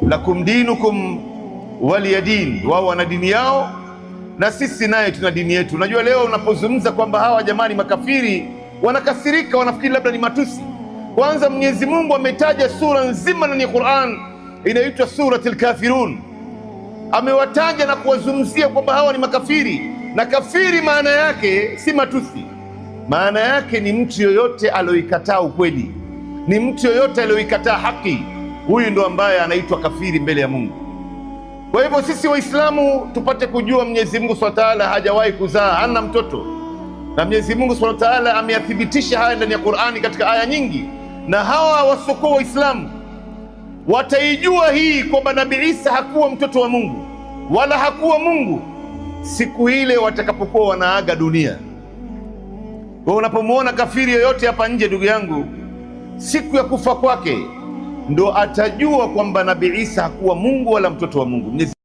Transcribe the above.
Lakum dinukum waliya din, wao wana dini yao na sisi naye tuna dini yetu. Unajua, leo unapozungumza kwamba hawa jamani makafiri, wanakasirika, wanafikiri labda ni matusi. Kwanza Mwenyezi Mungu ametaja sura nzima ndani ya Qur'an inaitwa Suratul Kafirun, amewataja na kuwazungumzia kwamba hawa ni makafiri, na kafiri maana yake si matusi, maana yake ni mtu yoyote aliyoikataa ukweli, ni mtu yoyote aliyoikataa haki, huyu ndo ambaye anaitwa kafiri mbele ya Mungu. Kwa hivyo sisi Waislamu tupate kujua Mwenyezi Mungu Subhanahu wa Ta'ala hajawahi kuzaa, hana mtoto, na Mwenyezi Mungu Subhanahu wa Ta'ala ameyathibitisha haya ndani ya Qur'ani katika aya nyingi, na hawa wasiokuwa Waislamu wataijua hii kwamba Nabii Isa hakuwa mtoto wa Mungu wala hakuwa Mungu siku ile watakapokuwa wanaaga dunia. Kwa unapomwona kafiri yoyote hapa nje, ndugu yangu, siku ya kufa kwake ndo atajua kwamba Nabii Isa hakuwa Mungu wala mtoto wa Mungu. Mwenyezi